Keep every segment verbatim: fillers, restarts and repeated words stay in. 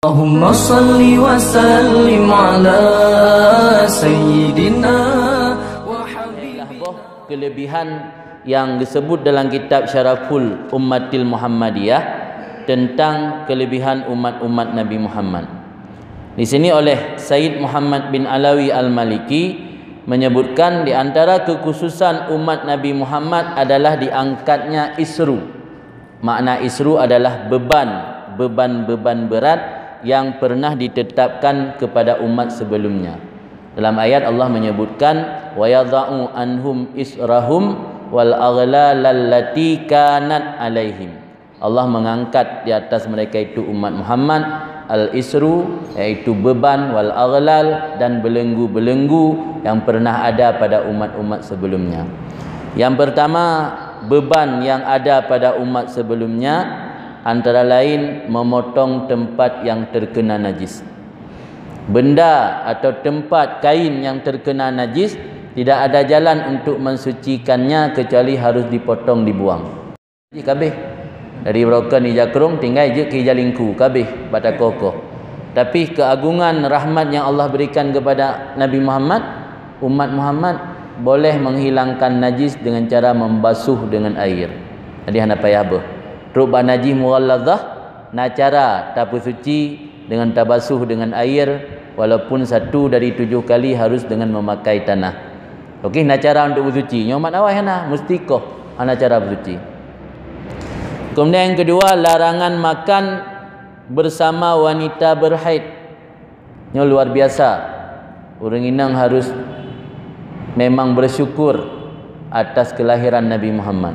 Allahumma salli wa sallim ala sayyidina wa habibina. Kelebihan yang disebut dalam kitab Syaraful Ummatil Muhammadiyah tentang kelebihan umat-umat Nabi Muhammad. Di sini oleh Sayyid Muhammad bin Alawi Al-Maliki menyebutkan di antara kekhususan umat Nabi Muhammad adalah diangkatnya isru. Makna isru adalah beban, beban-beban berat yang pernah ditetapkan kepada umat sebelumnya. Dalam ayat Allah menyebutkan, "Wa yadha'u anhum israhum wal aghlal lati kanat alaihim." Allah mengangkat di atas mereka itu, umat Muhammad, al-isru, yaitu beban, wal aghlal, dan belenggu-belenggu yang pernah ada pada umat-umat sebelumnya. Yang pertama, beban yang ada pada umat sebelumnya antara lain memotong tempat yang terkena najis. Benda atau tempat kain yang terkena najis tidak ada jalan untuk mensucikannya kecuali harus dipotong, dibuang. Jadi kabeh. Dari broken ija krong tinggai jeuet keu ija lingku, kabeh bak takoh-koh. Tapi keagungan rahmat yang Allah berikan kepada Nabi Muhammad, umat Muhammad boleh menghilangkan najis dengan cara membasuh dengan air. Jadi hana payah beuh. Trok bak najis mughallazah, na cara tapeusuci dengan tabasuh dengan air, walaupun satu dari tujuh kali harus dengan memakai tanah. Okey, na cara untuk bersuci. Nyoe mat awai hana, mesti koh hana cara bersuci. Kemudian yang kedua, larangan makan bersama wanita berhaid. Nyoe luar biasa. Ureuëng inong harus memang bersyukur atas kelahiran Nabi Muhammad.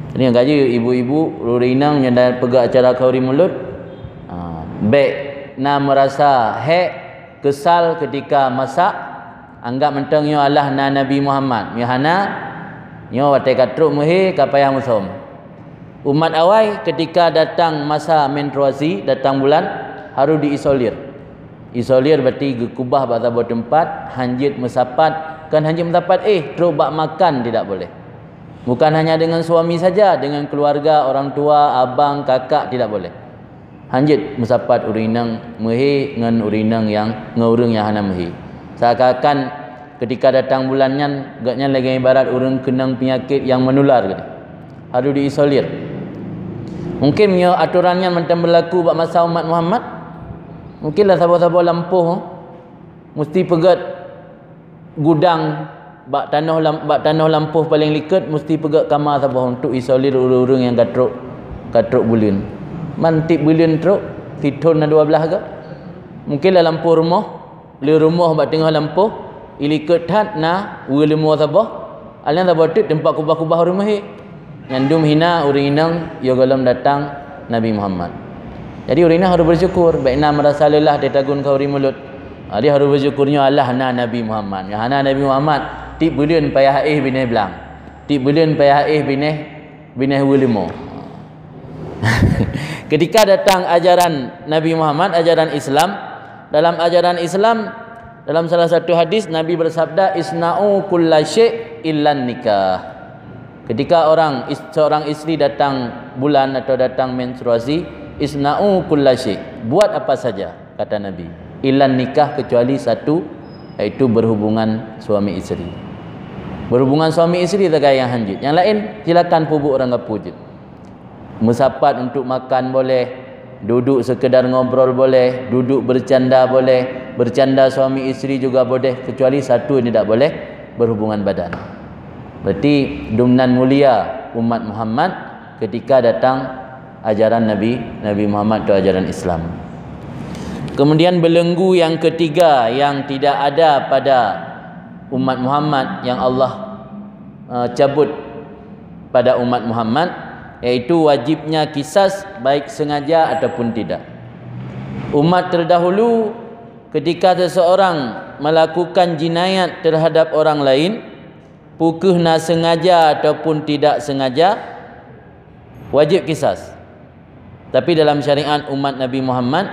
Jadi gaji ibu-ibu, ureuëng inong nyang peugah acara khauri mulod, ha, bék na merasa hek, kesal ketika masak, anggap mantong nyoe alah na Nabi Muhammad. Nyoe hana, nyoe watée ka trok meuhé ka payah musöm. Umat awai ketika datang masa menstruasi, datang bulan, harus diisolir. Isolir berarti geukubah bak saboh teumpat, hanjeuet meusapat, kan hanjeuet meusapat eh, trok bak makan tidak boleh. Bukan hanya dengan suami saja, dengan keluarga, orang tua, abang, kakak tidak boleh. Hanjeuet meusapat ureuëng inong meuhé ngon ureuëng inong nyang, ngon ureuëng nyang hana meuhé. Seakan-akan ketika datang bulan nyan, gobnyan lagée ibarat ureuëng keunong peunyakét nyang menular gitu. Harus diisolir. Mungkin meunyoe atoran nyan mantong berlaku bak masa umat Muhammad, mungkinlah saboh-saboh lampôh musti peugét gudang bak tanoh lam-, bak tanoh lampôh paleng likot musti peugét kama saboh untuk isolir ureuëng-ureuëng nyang ka trok, ka trok buleuen. Man tieb buleuen trok, sithon na dua blaih goe. Mungkin lam lampôh rumoh, le rumoh bak teungoh lampôh, ilikot that na weuleumô saboh, alan saboh teuk teumpat kubah-kubah ureuëng meuhé. Nyan dum hina ureuëng inong yoh gohlom datang Nabi Muhammad. Jadi ureuëng inong harus bersyukur, bék na merasa lelah teuh tagun khauri mulod. Jadi harus bersyukur nyoe alah na Nabi Muhammad. Nyoe hana Nabi Muhammad, tieb buleuen payah éh binéh blang. Tieb buleuen payah éh binéh, binéh weuleumô. Ketika datang ajaran Nabi Muhammad, ajaran Islam, dalam ajaran Islam, dalam salah satu hadis Nabi bersabda, "Isna'u kulla syai' illan nikah." Ketika orang is-, seorang isteri datang bulan atau datang menstruasi, "Isna'u kulla syai'." Buat apa saja, kata Nabi. "Illan nikah," kecuali satu, yaitu berhubungan suami isteri. Berhubungan suami isteri sagai nyang hanjeuet. Nyang laén silakan peubuet ureuëng gapu jeuet. Meusapat untuk makan boleh, duduk sekedar ngobrol boleh, duduk bercanda boleh, bercanda suami isteri juga boleh, kecuali satu yang tidak boleh, berhubungan badan. Berarti dumnan mulia umat Muhammad ketika datang ajaran Nabi, Nabi Muhammad tu ajaran Islam. Kemudian belenggu yang ketiga yang tidak ada pada umat Muhammad yang Allah, eh, cabut pada umat Muhammad, yaitu wajibnya kisas baik sengaja ataupun tidak. Umat terdahulu ketika seseorang melakukan jinayat terhadap orang lain, peu kheueh na sengaja ataupun tidak sengaja, wajib kisas. Tapi dalam syariat umat Nabi Muhammad,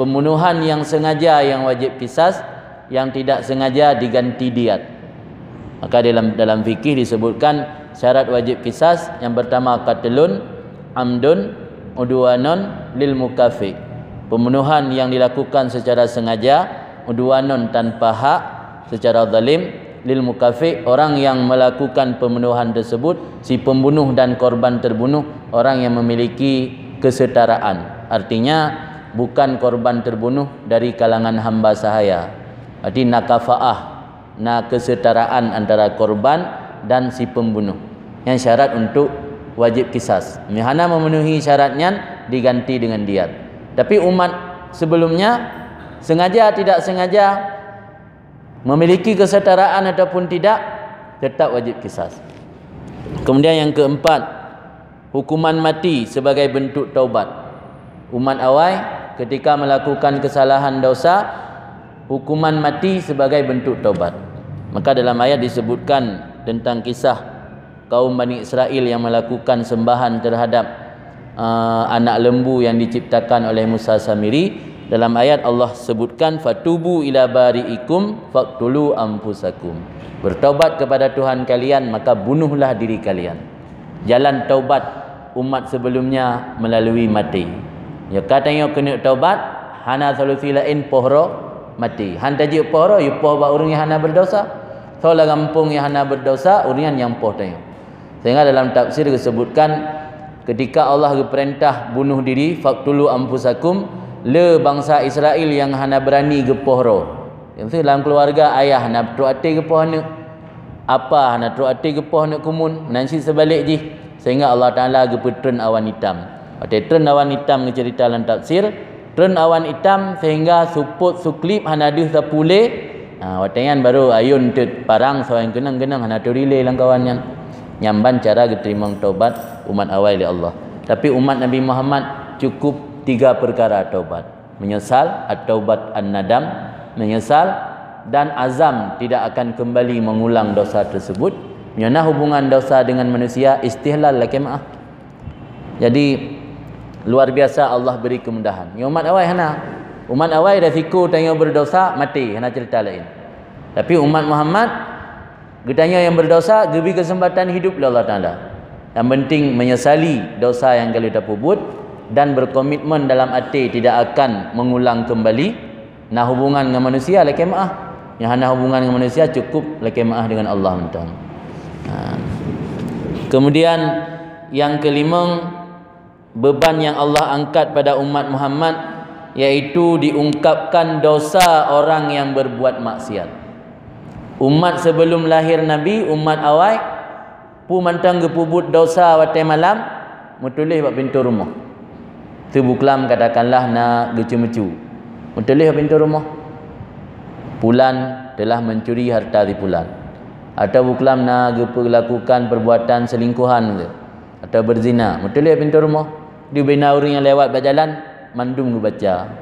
pembunuhan yang sengaja yang wajib kisas, yang tidak sengaja diganti diat. Maka dalam, dalam fikih disebutkan syarat wajib kisas yang pertama qatlun, amdun, udwanon, lil mukafi. Pembunuhan yang dilakukan secara sengaja, udwanon tanpa hak, secara zalim, lil mukafi, orang yang melakukan pembunuhan tersebut, si pembunuh dan korban terbunuh, orang yang memiliki kesetaraan. Artinya, bukan korban terbunuh dari kalangan hamba sahaya. Berarti na kafaah, na kesetaraan antara korban dan si pembunuh. Nyan syarat untuk wajib kisas. Meunyo hana memenuhi syarat nyan, diganti dengan diat. Tapi umat sebelumnya, sengaja tidak sengaja, memiliki kesetaraan ataupun tidak, tetap wajib kisas. Kemudian yang keempat, hukuman mati sebagai bentuk taubat. Umat awai ketika melakukan kesalahan dosa, hukuman mati sebagai bentuk taubat. Maka dalam ayat disebutkan tentang kisah kaum Bani Israel yang melakukan sembahan terhadap, eh, anak lembu yang diciptakan oleh Musa Samiri. Dalam ayat Allah sebutkan, "Fatubu ila bari'ikum faqtulu anfusakum." Bertobat kepada Tuhan kalian, maka bunuhlah diri kalian. Jalan taubat umat sebelumnya melalui maté. Ya, ka tanyoe keuneuk taubat, hana solusi laén poh droe maté. Han tajeuet poh droe, ya poh bak ureuëng nyang hana berdosa. Soe lam gampông nyang hana berdosa, ureuëng nyan nyang poh tanyoe. Sehingga dalam tafsir disebutkan, ketika Allah geupeurintah bunuh diri, "Faqtulu anfusakum," le bansa Israel nyang hana beurani geupoh droe. Maksud, lam keuluwarga, ayah hana trok até geupoh aneuëk, apa hana trok até geupoh aneuëk kumun, nan cit seubalek jih, sehingga Allah Taala geupeutreun awan itam. Watée treun awan itam geuceurita lam tafsir, treun awan itam sehingga supot suklip hana deuh sapeue lé. Ha, watée nyan baru ayôn teut parang, soe nyang keunong-keunong, hana turi lé lam kawan nyan. Nyan ban cara geuteurimong taubat umat awai lé Allah. Tapi umat Nabi Muhammad cukup tiga peukara taubat. Menyesal, at-taubat an-nadam, menyesal dan azam tidak akan kembali mengulang dosa tersebut. Meunyo na hubungan dosa dengan manusia, istihlal lakée meuáh. Jadi, luar biasa Allah beri kemudahan. Nyo umat awai hana. Umat awai resiko tanyoe berdosa, maté, hana cerita lain. Tapi umat Muhammad, geutanyoe nyang berdosa, geubri kesempatan hidup lé Allah Taala. Yang penting menyesali dosa yang ka lheueh tapeubuet dan berkomitmen dalam até tidak akan mengulang kembali. Na hubungan ngon manusia lakée meuáh. Nyang hana hubungan ngon manusia cukup lakée meuáh dengan Allah mantong. Ha. Kemudian yang kelimong, beban yang Allah angkat pada umat Muhammad, yaitu diungkapkan dosa orang yang berbuat maksiat. Umat sebelum lahir Nabi, umat awai, peue mantong geupeubuet dosa watée malam, meutuléh bak pintoe rumoh. Teubuklam katakanlah na geuceumeucue, meutuléh bak pintoe rumoh, "Pulan telah mencuri harta si pulan." Atau buklam na geupeulakukan perbuatan selingkuhan tu, atau berzina, meutuléh pintoe rumoh. Di ubena ureuëng nyang lewat bak jalan, mandum geubaca.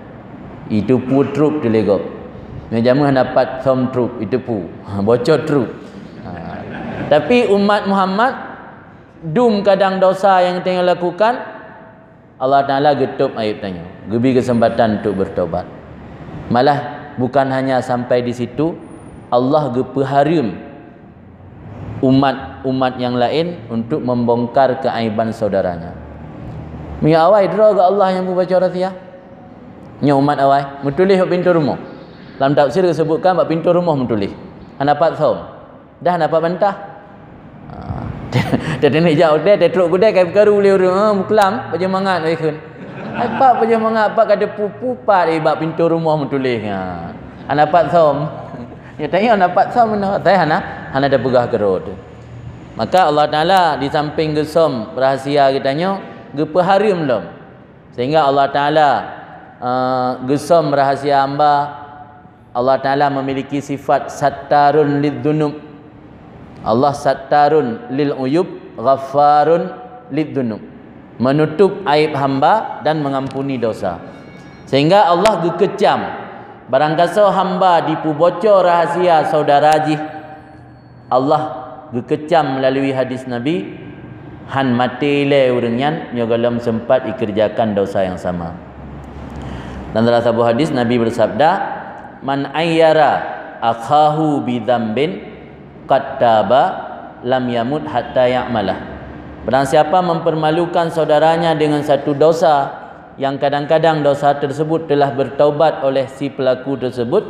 Itu peue trup tuléh gob. Nyoe jameun hana pat som trup, itu peue. Ha, bocor trup. Ha. Tapi umat Muhammad dum kadang dosa nyang tanyoe lakukan, Allah Taala geutôb aib tanyoe, geubri keuseumpatan untuk bertobat. Malah bukan hanya sampai di situ, Allah geupeuhareuem umat-umat nyang laén untuk membongkar keaiban saudaranya. Meunyoe awai droe geuh Allah nyang peubaca rahsia. Nyoe umat awai, meutuléh bak pintoe rumoh. Lam tafsir geusebutkan bak pintoe rumoh meutuléh. Hana pat som. Dah hana pat bantah. Ha. Teuteuneh jak udeb, teutrok udeb, kai peukaru lé ureuëng, ha, muklam, pajoh mangat, wahai kheun. Hai pat pajoh mangat, pat ka teupu-pu pat, eh, bak pintoe rumoh meutuléh. Ha. Hana pat som. Ya, tanyoe hana pat som, meunoe. Tapi hana, hana tapeugah keudroe teuh. Maka Allah Taala di samping geusom rahsia geutanyoe, geupeuhareuem lom. Sehingga Allah Taala, eh, geusom rahsia hamba. Allah Taala memiliki sifat sattarun lidzunub. Allah sattarun lil uyub, ghaffarun lidzunub. Menutup aib hamba dan mengampuni dosa. Sehingga Allah geukecam, barangkasoe hamba dipeubocor rahsia saudara jih, Allah geukecam melalui hadis Nabi, han maté lé ureuëng nyan nyoe gohlom sempat ikerjakan dosa nyang sama. Dan dalam saboh hadis Nabi bersabda, "Man ayyara akhahu bidzambin qad taba lam yamut hatta ya'malah." Barang siapa mempermalukan saudaranya dengan satu dosa, yang kadang-kadang dosa tersebut telah bertaubat oleh si pelaku tersebut,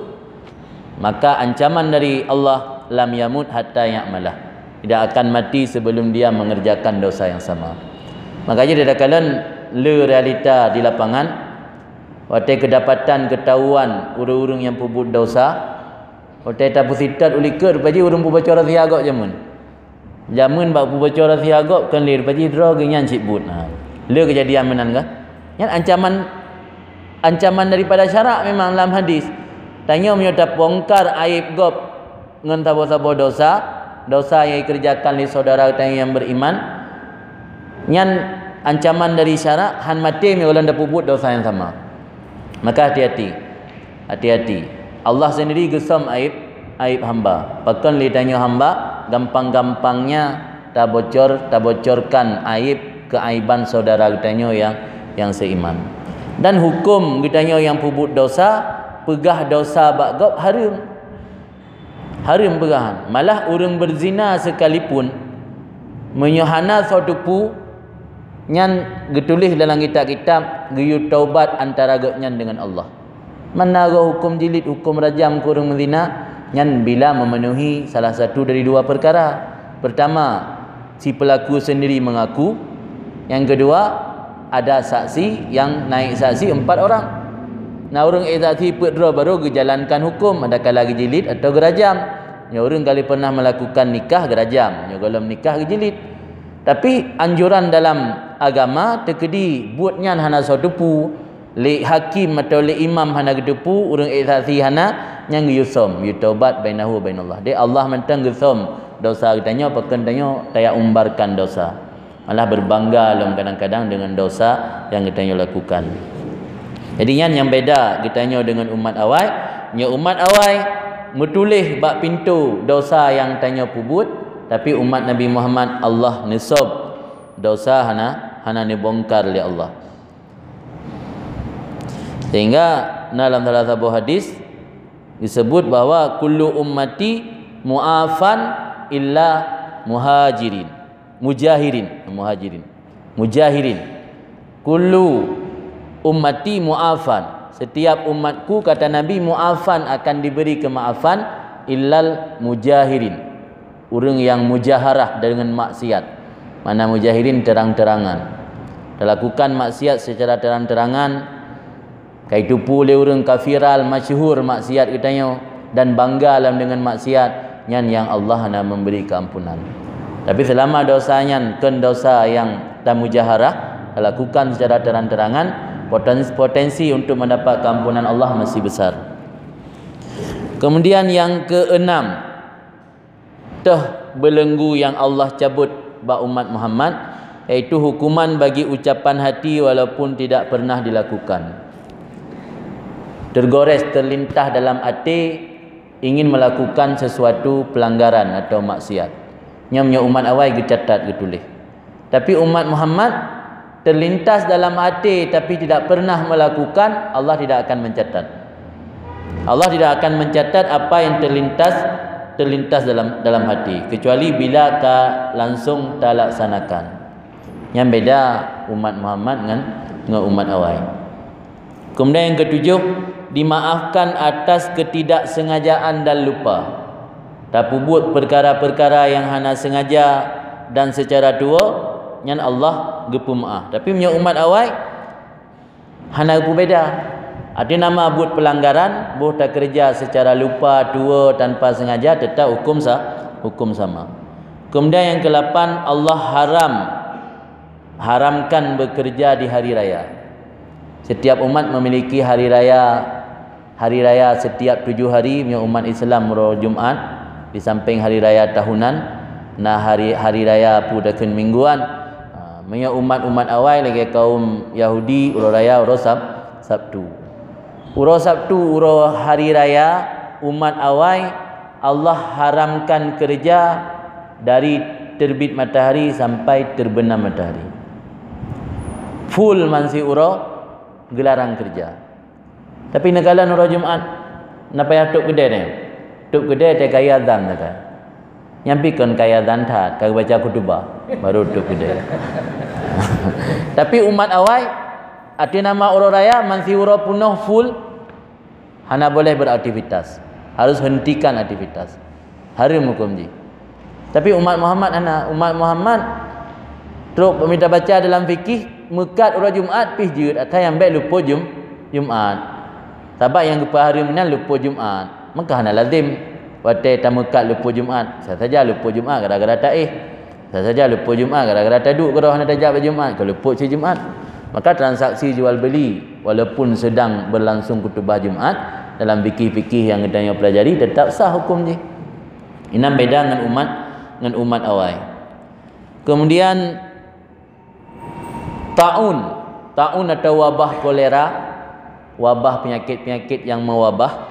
maka ancaman dari Allah, "Lam yamut hatta ya'malah." Tidak akan mati sebelum dia mengerjakan dosa yang sama. Makanya, di takalon le realita di lapangan, watée keudapatan, keutahuan ureuëng-ureuëng nyang peubuet dosa, watée tapeusitat u likot, rupa jih ureuëng peuboco rahsia gob jameun. Jameun bak peuboco rahsia gob kon lé, rupa jih droe geuh nyan cit buet. Ha. Le keujadian meunan kah? Nyan ancaman, ancaman daripada syarak memang lam hadis. Tanyoe meunyoe tabongkar aib gob ngon saboh-saboh dosa, dosa nyang jikeureujakan lé syedara tanyoe nyang beriman, nyan ancaman dari syarak, han maté meunyoe gohlom tapeubuet dosa nyang sama. Maka hati-hati. Hati-hati. Allah sendiri geusöm aib, aib hamba. Pakon lé tanyoe hamba, gampang-gampangnya tabocor, tabocorkan aib, keaiban syedara geutanyoe nyang, nyang seiman. Dan huköm geutanyoe nyang peubuet dosa, peugah dosa bak gob hareuem. Hareuem peugah. Malah ureuëng beuzina sekalipun, meunyoe hana soe teupeu, nyan geutuléh dalam kitab-kitab, geuyue taubat antara gobnyan dengan Allah. Mana goe huköm jilid, huköm rajam keu ureuëng meuzina, nyan bila memenuhi salah satu dari dua perkara. Pertama, si pelaku sendiri mengaku. Yang kedua, ada saksi yang naik saksi empat orang. Nah, ureuëng ék saksi peuet droe baru geujalankan huköm, adakala geujilid atau geurajam. Nyoe ureuëng kali pernah melakukan nikah geurajam, nyoe gohlom nikah geujilid. Tapi anjuran dalam agama teukeudi buet nyan hana soe teupeu, lé hakim atau lé imam hana geuteupeue, ureuëng ék saksi hana, nyan geuyue söm, geuyue taubat bainahu wa bainallah. Dek Allah mantong geusöm dosa geutanyoe, pakon tanyoe tajak umbarkan dosa. Malah berbangga lom kadang-kadang dengan dosa nyang geutanyoe lakukan. Jadi nyan nyang beda geutanyoe dengan umat awai. Nyoe umat awai meutuléh bak pintoe dosa nyang tanyoe peubuet, tapi umat Nabi Muhammad Allah neusöm dosa hana, hana neubongkar lé Allah. Sehingga na lam salah saboh hadis disebut bahwa kullu ummati mu'afan illa muhajirin, mujahirin, muhajirin, mujahirin. Kullu ummati mu'afan. Setiap umatku, kata Nabi, mu'afan, akan diberi kemaafan, illal mujahirin. Ureuëng nyang mujaharah dengan maksiat. Mana mujahirin terang-terangan. Talakukan maksiat secara terang-terangan, ka jiteupeue lé ureuëng, ka viral, masyhur maksiat geutanyoe dan bangga lam dengan maksiat, nyan nyang Allah hana memberi keampunan. Tapi selama dosa nyan kon dosa nyang tamujaharah, talakukan secara terang-terangan, poten-, potensi untuk mendapat keampunan Allah masih besar. Kemudian yang keenam, toh beulenggu nyang Allah cabut bak umat Muhammad, yaitu hukuman bagi ucapan hati walaupun tidak pernah dilakukan. Tergores, terlintas dalam até ingin melakukan sesuatu pelanggaran atau maksiat. Nyoe meunyoe umat awai geucatat geutuléh. Tapi umat Muhammad terlintas dalam hati tapi tidak pernah melakukan, Allah tidak akan mencatat. Allah tidak akan mencatat apa yang terlintas, terlintas dalam, dalam hati, kecuali bila ka langsung talaksanakan. Nyan beda umat Muhammad ngon, ngon umat awai. Kemudian yang ketujuh, dimaafkan atas ketidaksengajaan dan lupa. Tapeubuet perkara-perkara yang hana sengaja dan secara tuwo, nyan Allah geupeumaaf. Tapi meunyoe umat awai, hana geupeubeda. Artinya, nama buet pelanggaran, boh takeureuja secara lupa, tuwo, tanpa sengaja, tetap hukum sa-, hukum sama. Kemudian yang kelapan, Allah haram, haramkan bekerja di hari raya. Setiap umat memiliki hari raya. Hari raya setiap tujuh hari, meunyoe umat Islam uroe Jumat, di samping hari raya tahunan, na hari, hari raya peue takheun mingguan. Ha, meunyoe umat-umat awai lagée kaum Yahudi, uroe raya uroe Sab-, Sabtu. Uroe Sabtu, uroe hari raya umat awai, Allah haramkan keureuja dari terbit matahari sampai terbenam matahari. Full mansi uroe geularang keureuja. Tapi neukalon uroe Jumat, na payah tôb keudè nyoe. Tôb keudè teuka azan sagai. Nyan pih kon ka azan that, ka geubaca khutubah, baru tôb keudè. Tapi umat awai, Ateueh nama uroe raya, man siuroe peunoh full, hana boleh beraktivitas. Harus hentikan aktivitas. Hareuem huköm jih. Tapi umat Muhammad hana. Umat Muhammad trok mita baca dalam fikih, meukat uroe Jumat pih jeuet, asai nyang bék luput Jum-, Jumat. Sabab nyang geupeuhareuem nyan luput Jumat. Maka hana lazim watée tameukat luput Jumat. Sasaja luput Jumat gara-gara taéh. Sasaja luput Jumat gara-gara taduek keudroe hana tajak bak Jumat, ka luput cit Jumat. Maka transaksi jual beli walaupun sedang berlangsung khutubah Jumat, dalam fikih-fikih nyang geutanyoe pelajari, tetap sah huköm jih. Inan beda ngon umat, ngon umat awai. Kemudian taun, taun atau wabah kolera, wabah penyakit-penyakit yang mewabah,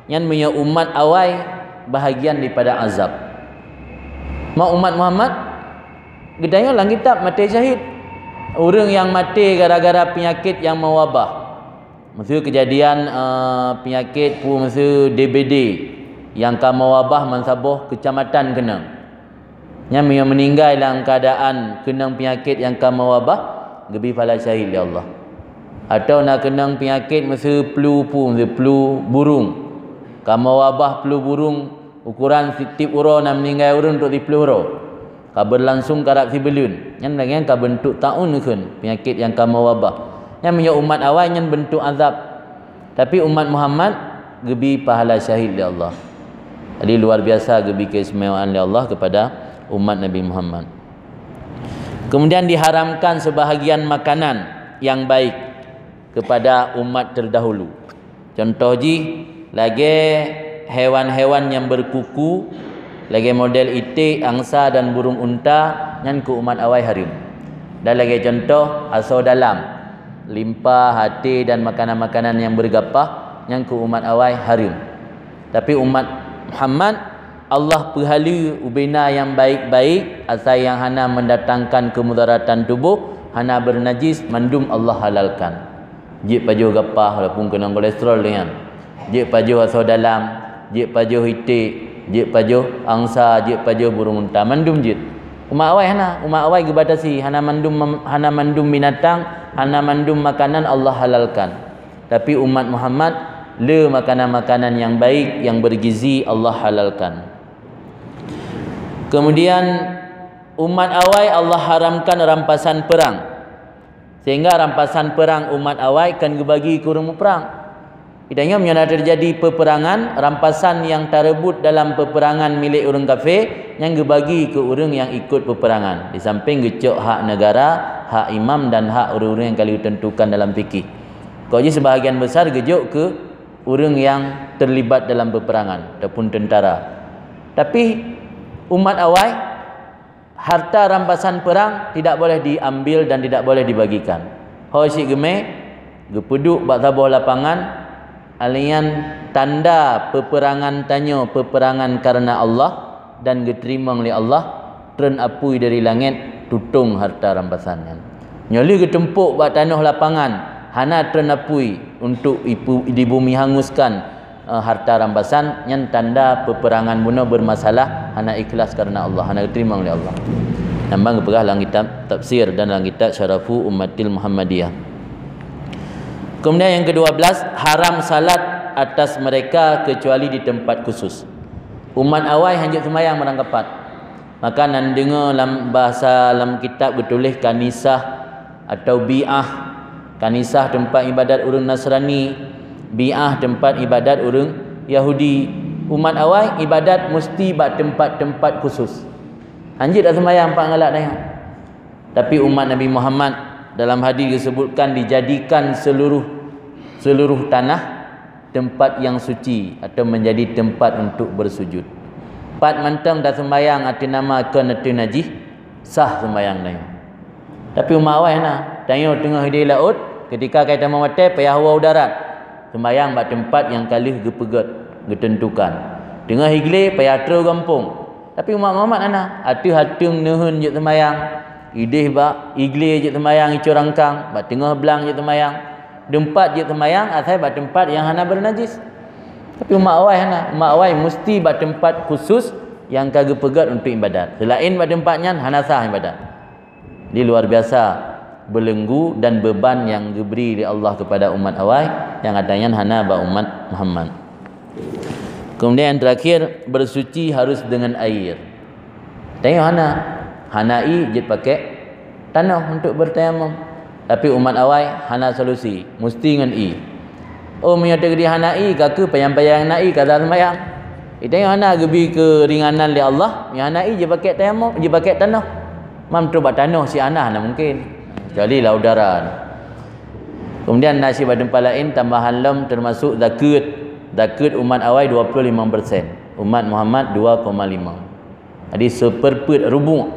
nyan meunyoe umat awai bahagian daripada azab. Ma umat Muhammad, geutanyoe lam kitab maté syahid. Ureuëng nyang maté gara-gara penyakit yang mewabah. Meuseu kejadian, eh, penyakit pu meuseu D B D nyang ka mewabah mansaboh kecamatan keunong. Nyan meunyoe meuninggai lam keuadaan keunong penyakit nyang ka mewabah, geubi pahala syahid lé Allah. Atau na keunong penyakit meuseu flu pu, meuseu flu burung. Ka mewabah flu burung, ukuran si-, tieb uroe na meuninggai ureuëng trok siplôh uroe. Ka beurlangsong karab sibuleuen. Nyan lagée nyan ka beuntuk taun kheun, penyakit nyang ka mewabah. Nyan meunyoe umat awai nyan beuntuk azab. Tapi umat Muhammad geubi pahala syahid lé Allah. Jadi luar biasa geubi keistimewaan lé Allah kepada umat Nabi Muhammad. Kemudian diharamkan sebahagian makanan yang baik kepada umat terdahulu. Contoh jih, lagée hewan-hewan nyang berkuku, lagée model iték, angsa dan burung unta, nyan keu umat awai hareuem. Dan lagée contoh, asoe dalam, limpa, até dan makanan-makanan nyang bergapah, nyan keu umat awai hareuem. Tapi umat Muhammad, Allah peuhaleue ubena nyang baik-baik, asai nyang hana mendatangkan kemudaratan tuboh, hana bernajis, mandum Allah halalkan. Jeuet pajoh gapah walaupun keunong kolesterol lé nyan. Jeuet pajoh asoe dalam, jeuet pajoh iték, jeuet pajoh angsa, jeuet pajoh burung unta, mandum jeuet. Umat awai hana, umat awai geubatasi, hana mandum, hana mandum binatang, hana mandum makanan Allah halalkan. Tapi umat Muhammad, le makanan-makanan nyang baik, nyang bergizi Allah halalkan. Kemudian umat awai Allah haramkan rampasan perang. Sehingga rampasan perang umat awai kan geubagi keu ureuëng muprang. Geutanyoe meunyoe na teujadi peuperangan, rampasan nyang tareubot dalam peuperangan milék ureuëng kafé, nyan geubagi keu ureuëng nyang ikot peuperangan. Di sampéng geucok hak neugara, hak imam dan hak ureuëng-ureuëng nyang ka lheueh tentukan dalam fikih. Kok jih seubahagian besar geujok keu ureuëng nyang teulibat dalam peuperangan ataupun teuntara. Tapi umat awai, harta rampasan perang tidak boleh diambil dan tidak boleh dibagikan. Ho cit geumé, geupeuduek bak saboh lapangan, alian tanda peuperangan tanyoe peuperangan kareuna Allah dan geuteurimong lé Allah, treun apui dari langét tutong harta rampasan nyan. Nyoe lheueh geutumpok bak tanoh lapangan, hana treun apui untuk ipu-, dibumi hanguskan, eh, harta rampasan, nyan tanda peuperangan bunoe bermasalah, hana ikhlas kareuna Allah, hana geuteurimong lé Allah. Nyan ban geupeugah lam kitab tafsir dan lam kitab Syarafu Ummatil Muhammadiyah. Kemudian yang kedua belas, haram salat atas mereka kecuali di tempat khusus. Umat awai hanjeuet seumayang barangkapat. Maka nan deungoe lam bahasa lam kitab geutuléh kanisah atau bi'ah. Kanisah teumpat ibadat ureuëng Nasrani, bi'ah teumpat ibadat ureuëng Yahudi. Umat awai ibadat musti bak teumpat-teumpat khusus. Hanjeuet seumayang pat galak dayah. Tapi umat Nabi Muhammad dalam hadis disebutkan dijadikan seluruh, seluruh tanah tempat yang suci atau menjadi tempat untuk bersujud. Pat mantong taseumayang ateueh nama kon ateueh najih, sah seumayang tanyoe. Tapi umat awai hana. Tanyoe teungoh ideh laôt, ketika ka itamong watée payah woe u darat. Seumayang bak teumpat nyang ka lheueh geupeugét, geuteuntukan. Teungoh iglé payah troh gampông. Tapi umat Muhammad hana. Ateueh ateueng neuheun jeuet seumayang. Ideh bak iglé jeuet seumayang, ico rangkang, bak teungoh blang jeuet seumayang. Teumpat jeuet seumayang asai bak teumpat nyang hana beunajis. Tapi umat awai hana. Umat awai musti bak teumpat khusus nyang ka geupeugét untuk ibadat. Seulaén bak teumpat nyan hana sah ibadat. Jadi luar biasa. belenggu dan beban nyang geubri lé Allah keupada umat awai, nyang ata nyan hana bak umat Muhammad. Kemudian yang terakhir, bersuci harus dengan air. Tanyoe hana, hana ie jeuet pakai tanoh untuk bertayamum. Tapi umat awai hana solusi, musti ngon ie. Oh, meunyoe teugedi hana ie, ka keuh payang-payang na ie, ka seumayang. Tanyoe hana geubi keuringanan lé Allah, meunyoe hana ie jeuet pakai tayamum, jeuet pakai tanoh. Mam trok bak tanoh si hana, hana mungkin. Kecuali lam udara. Kemudian na sibak teumpat laén tambahan lom, termasuk zakeuet. Zakeuet umat awai dua puluh lima persen. Umat Muhammad dua koma lima. Jadi seperpeuet, rubu'.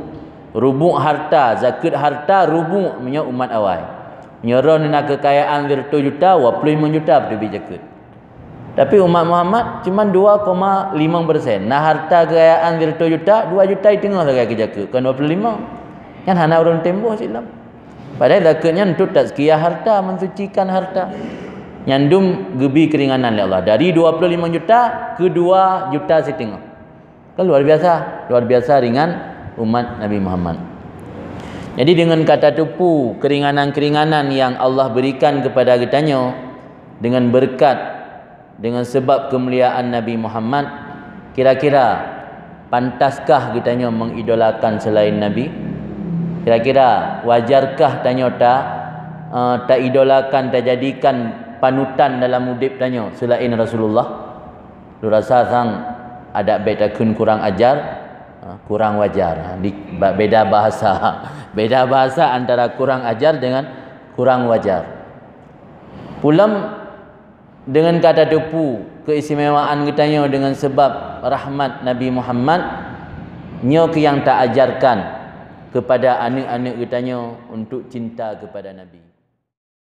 Rubu' harta, zakeuet harta rubu' meunyoe umat awai. Meunyoe droeneuh na keukayaan sireutôh juta, dua puluh lima juta teubiet zakeuet. Tapi umat Muhammad cuma dua koma lima persen. Na harta keukayaan sireutôh juta, dua juta jiteungoh sagai keu zakeuet, kon dua puluh lima. Nyan hana ureuëng tem boh silam. Padahai zakeuet nyan untuk tazkiyah harta, mensucikan harta. Nyan dum geubi keuringanan lé Allah. Dari dua puluh lima juta keu dua juta siteungoh. Kan luar biasa, luar biasa ringan umat Nabi Muhammad. Jadi dengan kata teupeu keuringanan-keuringanan yang Allah berikan kepada geutanyoe dengan berkat, dengan sebab kemuliaan Nabi Muhammad, kira-kira pantaskah geutanyoe mengidolakan selain Nabi? Kira-kira wajarkah tanyoe ta, eh, taidolakan, tajadikan panutan dalam udeb tanyoe selain Rasulullah? Lôn rasa sang adak bék takheun kurang ajar, ha, kurang wajar. Ha, di, ba-, beda bahasa. Beda bahasa antara kurang ajar dengan kurang wajar. Pulom dengan kata teupeu keistimewaan geutanyoe dengan sebab rahmat Nabi Muhammad, nyoe keuh nyang taajarkan kepada aneuëk-aneuëk geutanyoe untuk cinta kepada Nabi.